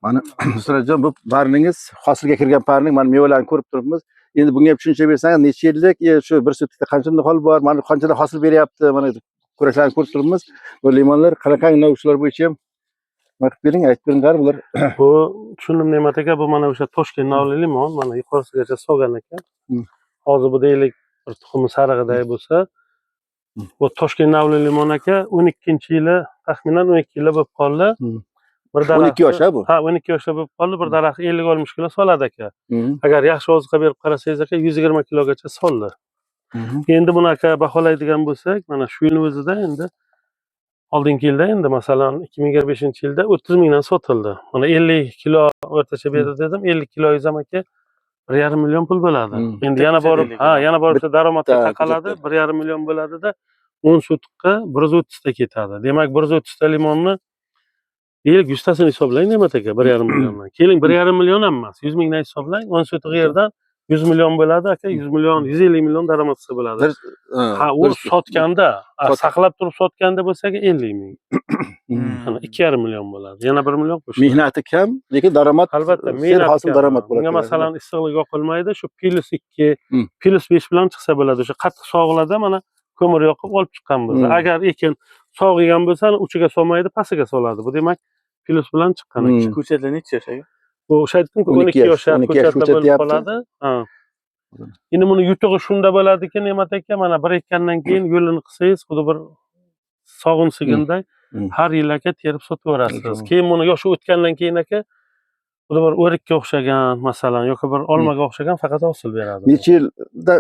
Mana, Nusratjon, bu parningiz hosilga kirgan parning, mana mevalarni ko'rib turibmiz. Endi bunga ham tushuncha bersangiz, necha yillik, shu bir sutkada qancha nihol bor, mana qanchadan hosil beryapti, mana ko'raklarni ko'rib turibmiz. Bu limonlar qanaqangi, shular bo'yicha ham nima qilib bering, aytib bering, qani bular. Bu tushundim, Ne'mat aka, bu mana o'sha Toshkent navli limon, mana yuqorisigacha solgan ekan. Hozir bu deylik bir tuxumi sarig'iday bo'lsa, bu Toshkent navli limon aka, 12-yili, taxminan 12 yili bo'lib qoldi. Bir 12 yosh, ha, bu? Ha, 12 yoshda bo'lib qoldi. Bir daraxt 50-60 kilo soladi aka. Agar yaxshi oziqa berib qarasangiz aka, 120 kilogacha soldi. Endi buni aka baholaydigan bo'lsak, mana shu yilni o'zida, endi oldingi yilda, endi masalan 2025-yilda 30 mingdan sotildi. Mana 50 kilo o'rtacha berdi dedim, 50 kiloyingiz ham aka 1,5 million pul bo'ladi. Endi yana borib, 50 ha, yana borib daromadga Bitta taqaladi, ko'chatda. 1,5 million bo'ladida, 10 sotikqa 130 ta ketadi. Demak, 130 ta limonni deylik 100 tasini hisoblang, Ne'mat aka, 1,5 milliondan. Keling, 1,5 million ham emas, 100 mingdan hisoblang, 10 sotik yerdan 100 million bo'ladi aka, 100 million, 150 million daromad qilsa bo'ladi. Ha, u sotganda, saqlab turib sotganda bo'lsa aka 50 ming. Ana 2,5 million bo'ladi. Yana 1 million qo'shiladi. Mehnati kam, lekin daromad Albatta, sel mehnat hosil kam. daromad bo'ladi. Bunga masalan issiqlik yoqilmaydi, shu plyus 2, plyus 5 bilan chiqsa bo'ladi. O'sha qattiq sovuqlarda mana ko'mir yoqib olib chiqqanmiz. Agar ekin sog'iygan bo'lsa, uchiga solmaydi, pastiga soladi. Bu demak plyus bilan chiqqan ekan. Ko'chatlar necha yosh aka? Bu o'sha aytdimku, 12 12 yosh, yoshar 12 yosh ko'chatlar ko'chat bo'lib deyapti. qoladi. Ha. Endi buni yutug'i shunda bo'ladiki, Ne'mat aka, mana bir ekkandan keyin yo'lini qilsangiz, xuddi bir sog'in siginday har yil aka terib sotaverasiz. Keyin buni yoshi o'tgandan keyin aka, xuddi bir o'rikka o'xshagan masalan yoki bir olmaga o'xshagan faqat hosil beradi. Necha yilda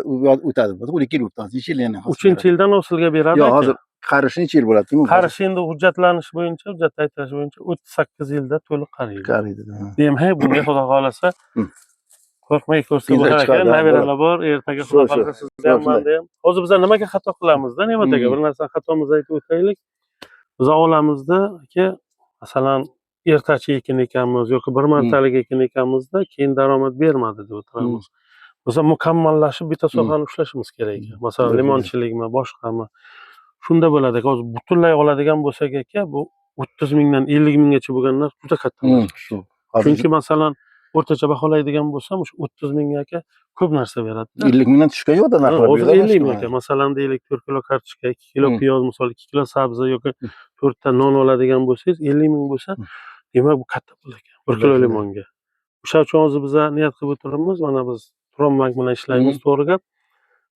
o'tadi? 12 yil o'tadi. Necha yil yana hosil Uchinchi beradi? yildan hosilga beradi Yo'q, aka. hozir qarishi necha yil bo'ladi? Qarishi endi hujjatlanish bo'yicha, hujjat aytilishi bo'yicha 38 yilda to'liq qariydi. Qariydi. Ha. Demak, bunga xudo xohlasa qo'rqmay ko'rsa Tezroq bo'lar chiqadi, ekan, ha, nabiralar bor, ertaga xudo Shu, shu. xohlasa sizda ham, Shu, shunday. manda ham. Hozir bizlar nimaga xato qilamizda, Ne'mat aka, bir narsani xatomizni aytib o'taylik. Biz olamizda aka, masalan, ertachi ekin ekanmiz yoki bir martalik ekin ekanmizda, keyin daromad bermadi deb o'tiramiz. Biz mukammallashib bitta sohani ushlashimiz kerak ekan. Masalan, limonchilikmi, boshqami. Shunda bo'ladi aka. Hozir butunlay oladigan bo'lsak aka, bu 30 mingdan 50 minggacha bo'lgan narx juda katta narx. Shu. Hozir Chunki masalan, o'rtacha baholaydigan bo'lsam, o'sha 30 mingga aka ko'p narsa beradi. 50 mingdan tushgan yo'qda narxlar. Bu Hozir yerda 50 ming emas. aka. Masalan, deylik 4 kilo kartoshka, 2 kilo piyoz, misol 2 kilo sabzi yoki 4 ta non oladigan bo'lsangiz, 50 ming bo'lsa, demak bu katta pul ekan. 1 kilo limonga. O'sha uchun hozir biz niyat qilib o'tiribmiz. Mana biz Turon bank bilan ishlaymiz, to'g'ri gap.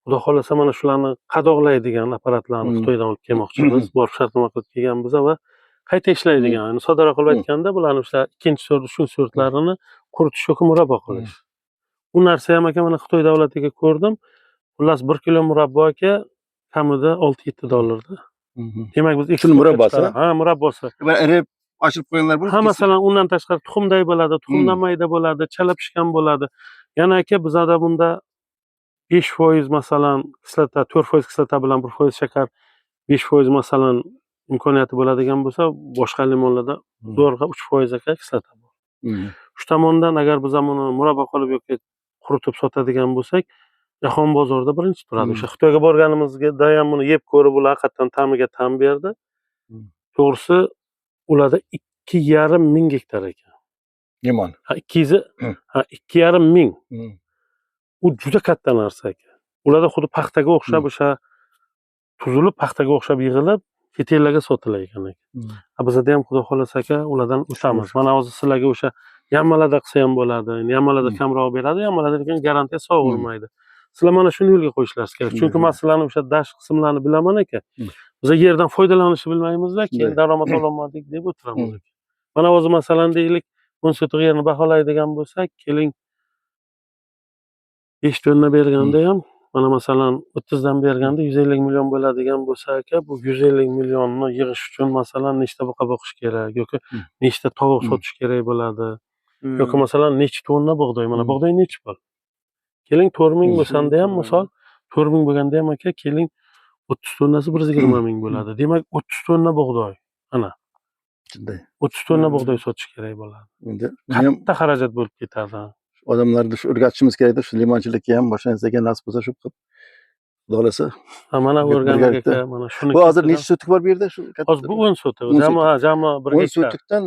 Xudo xohlasa mana shularni qadoqlaydigan apparatlarni Xitoydan olib kelmoqchimiz. Borib shartnoma qilib kelganmiz va qayta ishlaydigan. Yani soddaroq qilib aytganda, bularni o'sha ikkinchi sort, uchinchi sortlarini quritish yoki murabbo qilish. U narsa ham aka, mana Xitoy davlatiga ko'rdim. Xullas, 1 kilo murabbo aka kamida 6-7 dollarda. Demak, biz Shuni eksportga murabbosi? Ha, murabbosi. Bir irib ochilib qo'yganlar bo'lib Ha, masalan, undan tashqari tuxumday bo'ladi, tuxumdan mayda bo'ladi, chala pishgan bo'ladi. Yana aka, bizada bunda 5% masalan kislota, 4% kislota bilan 1% shakar, 5% masalan imkoniyati bo'ladigan bo'lsa, boshqa limonlarda zo'rg'a 3% aka kislota bor. Shu tomondan agar biz ham uni murabbo qilib yoki quritib sotadigan bo'lsak, jahon bozorida birinchi turadi. O'sha Xitoyga borganimizda ham buni yeb ko'rib, ular haqiqatdan ta'miga ta'm berdi. To'g'risi, ularda 2,5 ming gektar ekan. Limon. Ha, 200, ha, 2,5 ming. U juda katta narsa aka. Ularda xuddi paxtaga o'xshab o'sha tuzilib, paxtaga o'xshab yig'ilib, chet ellarga sotilar ekan aka. Ha, bizada ham xudo xohlasa aka, ulardan o'tamiz. Mana hozir sizlarga o'sha yammalada qilsa ham bo'ladi. Endi yammalada kamroq beradi, yammalada lekin garantiya sovurmaydi. Sizlar mana shuni yo'lga qo'yishlaringiz kerak. Chunki man sizlarni o'sha dasht qismlarini bilaman aka. Biz yerdan foydalanishni bilmaymizda, keyin daromad ololmadik deb o'tiramiz aka. Mana hozir masalan deylik, 10 sotiq yerni baholaydigan bo'lsak, keling 5 tonna berganda ham, mana masalan 30 dan berganda 150 million bo'ladigan bo'lsa aka, bu 150 millionni yig'ish uchun masalan nechta buqa boqish kerak yoki nechta tovuq sotish kerak bo'ladi. Yoki masalan necha tonna bug'doy, mana bug'doy nechi pul? Keling 4 ming bo'lsanda ham, misol 4 ming bo'lganda ham aka, keling 30 tonnasi 120 ming bo'ladi. Demak, 30 tonna bug'doy. Ana Shunday. 30 tonna bug'doy sotish kerak bo'ladi. Endi buni ham Katta xarajat bo'lib ketadi. Odamlarni shu o'rgatishimiz kerakda, shu limonchilikka ham boshqa narsaga nasib bo'lsa shu qilib Xudo xohlasa. Ha, mana o'rganik Birgalikda. aka, mana shuni. Bu hozir ketidan- necha sotik bor bu yerda shu katta? Hozir bu 10 sotik. 10 Jami, ha, jami bir 10 gektar. sotikdan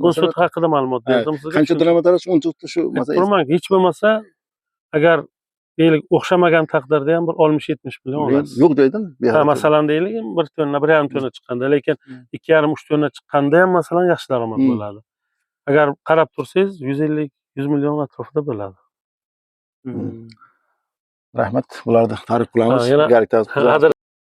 10 sotik haqida ma'lumot berdim sizga. qancha daromad olasiz 10 sotikda shu masalan? Turmanki, hech bo'lmasa, agar deylik o'xshamagan taqdirda ham bir 60-70 million olasiz. Yo'q joydan. Ha, masalan deylik, 1 tonna, 1,5 tonna chiqqanda, lekin 2,5-3 tonna chiqqanda ham masalan yaxshi daromad bo'ladi. Agar qarab tursangiz 150, 100 million atrofida bo'ladi. Rahmat, bularni ta'rif qilamiz. Ha, yana- Birgalikda. Adir